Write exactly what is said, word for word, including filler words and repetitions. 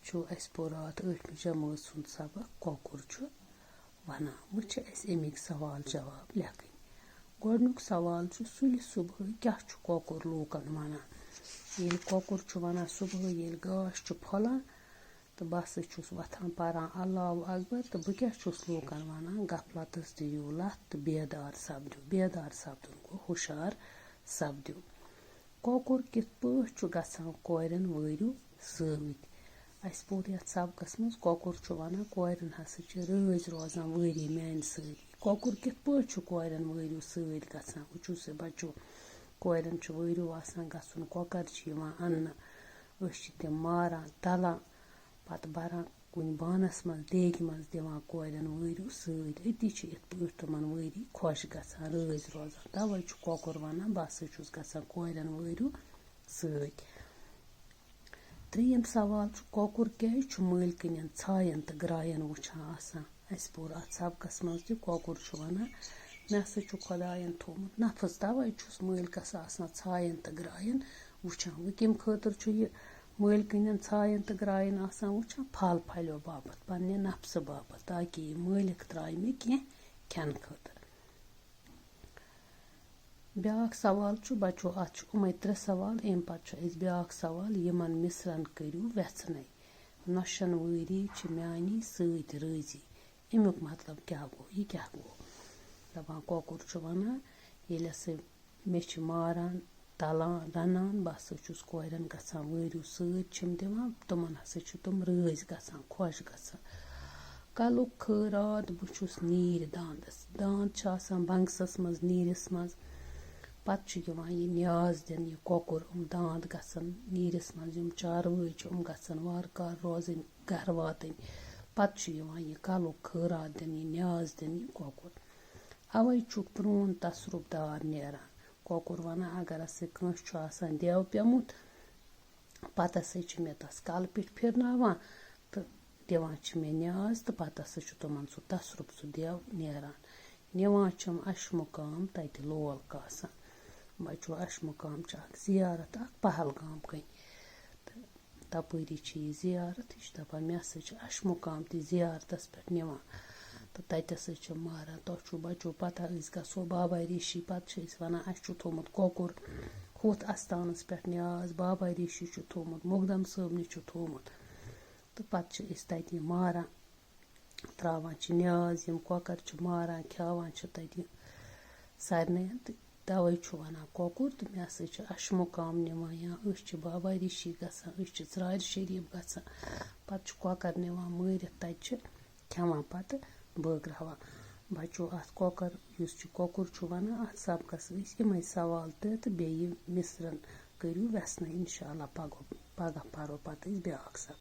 چھُ اَسہِ پوٚر راتھ ٲٹھمہِ جمٲژ سُنٛد سبق، کۄکُر چھُ وَنان۔ وۄنۍ چھِ اَسہِ اَمِکۍ سوال جواب لیکھٕنۍ۔ گۄڈٕنیُک سوال چھُ، سُلہِ صُبحٲے کیٛاہ چھُ کۄکُر لوٗکَن وَنان؟ ییٚلہِ کۄکُر چھُ وَنان صُبحٲے، ییٚلہِ گاش چھُ پھۄلان، تہٕ بہٕ ہسا چھُس وۄتھان، پَران اللہ اکبر، تہٕ بہٕ کیٛاہ چھُس لوٗکَن وَنان؟ غفلتَس دِیِو لَتھ تہٕ بیدار سَپدِو۔ بیدار سَپدُن گوٚو ہُشار سَپدِو۔ کۄکُر کِتھ پٲٹھۍ چھُ گژھان کورٮ۪ن وٲرِو سۭتۍ؟ اَسہِ پوٚر یَتھ سبقَس منٛز، کۄکُر چھُ وَنان، کورٮ۪ن ہسا چھِ رٲزۍ روزان وٲری میٛانہِ سۭتۍ۔ کۄکُر کِتھ پٲٹھۍ چھُ کورٮ۪ن وٲرِو سۭتۍ گژھان؟ وٕچھِو سا بَچو، کورٮ۪ن چھُ وٲرِو آسان گژھُن، کۄکَر چھِ یِوان اَننہٕ، أسۍ چھِ تِم ماران، تَلان، پَتہٕ بَران کُنہِ بانَس منٛز، دیگہِ منٛز، دِوان کورٮ۪ن وٲرِو سۭتۍ۔ أتی چھِ یِتھ پٲٹھۍ تِمَن وٲری خۄش گژھان، رٲزۍ روزان۔ تَوَے چھُ کۄکُر وَنان، بہٕ ہسا چھُس گژھان کورٮ۪ن وٲرِو سۭتۍ۔ ترٛیٚیِم سوال چھُ، کۄکُر کیٛازِ چھُ مٲلکٕنٮ۪ن ژھایَن تہٕ گرٛایَن وٕچھان آسان؟ اَسہِ پوٚر اَتھ سبقَس منٛز تہِ، کۄکُر چھُ وَنان، مےٚ ہسا چھُ خۄدایَن تھوٚومُت نفس، تَوَے چھُس مٲلکَس آسان ژھایَن تہٕ گرٛایَن وٕچھان۔ وۄنۍ کَمہِ خٲطرٕ چھُ یہِ مٲلکٕنٮ۪ن ژھایَن تہٕ گرٛایَن آسان وٕچھان؟ پھل پھلیو باپَتھ، پنٛنہِ نفسہٕ باپَتھ، تاکہِ یہِ مٲلِک ترٛاوِ مےٚ کینٛہہ کھٮ۪نہٕ خٲطرٕ۔ بیٛاکھ سوال چھُ، بَچو، اَتھ چھُ یِمَے ترٛےٚ سوال، اَمہِ پَتہٕ چھُ اَسہِ بیٛاکھ سوال، یِمَن مِصرَن کٔرِو وٮ۪ژھنَے، نۄشَن وٲری چھِ میٛانی سۭتۍ رٲزی۔ اَمیُک مطلب کیٛاہ گوٚو؟ یہِ کیٛاہ گوٚو؟ دَپان، کۄکُر چھُ وَنان، ییٚلہِ ہسا مےٚ چھِ ماران، تَلان، رَنان، بہٕ ہسا چھُس کورٮ۪ن گژھان وٲرِو سۭتۍ، چھِم دِوان، تِمَن ہسا چھِ تِم رٲزۍ گژھان، خۄش گژھان۔ کَلُک خٲرات بہٕ چھُس نیٖرِ داندَس۔ داند چھِ آسان بنٛگسَس منٛز، نیٖرِس منٛز۔ پَتہٕ چھُ یِوان یہِ نیاز دِنہٕ، یہِ کۄکُر، یِم داند گژھن نیٖرِس منٛز، یِم چاروٲے چھِ، یِم گژھن وارٕ کارٕ روزٕنۍ، گَرٕ واتٕنۍ۔ پَتہٕ چھُ یِوان یہِ کَلُک خٲرات دِنہٕ، یہِ نیاز دِنہٕ، یہِ کۄکُر۔ اَوَے چھُکھ پرٛون تصرُف دار نیران۔ کۄکُر وَنان، اگر ہسا کٲنٛسہِ چھُ آسان دٮ۪و پیوٚمُت، پَتہٕ ہسا چھِ مےٚ تَس کَلہٕ پیٚٹھۍ پھِرناوان تہٕ دِوان چھِ مےٚ نیاز، تہٕ پَتہٕ ہسا چھُ تِمَن سُہ تصرُف، سُہ دٮ۪و نیران۔ نِوان چھِم اَشہِ مُقام، تَتہِ لول کاسان۔ بَچو، اَشہِ مُقام چھِ اَکھ زیارت، اَکھ پہلگام کَنۍ۔ تہٕ تَپٲری چھِ یہِ زیارت، یہِ چھِ دَپان، مےٚ ہسا چھِ اَشہِ مُقام تہِ زیارتَس پٮ۪ٹھ نِوان۔ تہٕ تَتہِ ہسا چھِ ماران۔ تۄہہِ چھُو، بَچو، پَتہ، أسۍ گژھو بابا ریٖشی، پَتہٕ چھِ أسۍ وَنان، اَسہِ چھُ تھوٚومُت کۄکُر، ہُتھ اَستانَس پٮ۪ٹھ نیاز، بابا ریٖشی چھُ تھوٚومُت، مۄخدَم صٲبنہِ چھُ تھوٚومُت۔ تہٕ پَتہٕ چھِ أسۍ تَتہِ یہِ ماران، ترٛاوان چھِ نیاز، یِم کۄکَر چھِ ماران، کھیٛاوان چھِ تَتہِ یہِ سارنٕے۔ تہٕ تَوَے چھُ وَنان کۄکُر۔ تہٕ مےٚ ہسا چھِ اَشہِ مُقام نِوان، یا أسۍ چھِ بابا ریٖشی گژھان، أسۍ چھِ ژرارِ شریٖف گژھان، پَتہٕ چھِ کۄکَر نِوان مٲرِتھ، تَتہِ چھِ کھٮ۪وان پَتہٕ بٲگراوان۔ بَچو، اَتھ کۄکَر، یُس چھُ کۄکُر چھُ وَنان، اَتھ سبقَس ٲسۍ یِمَے سوال تہٕ، تہٕ بیٚیہِ یہِ مِصرَن کٔرِو وٮ۪ژھنَے۔ اِنشاء اللہ پَگاہ، پَگاہ پَرو پَتہٕ أسۍ بیٛاکھ سبق۔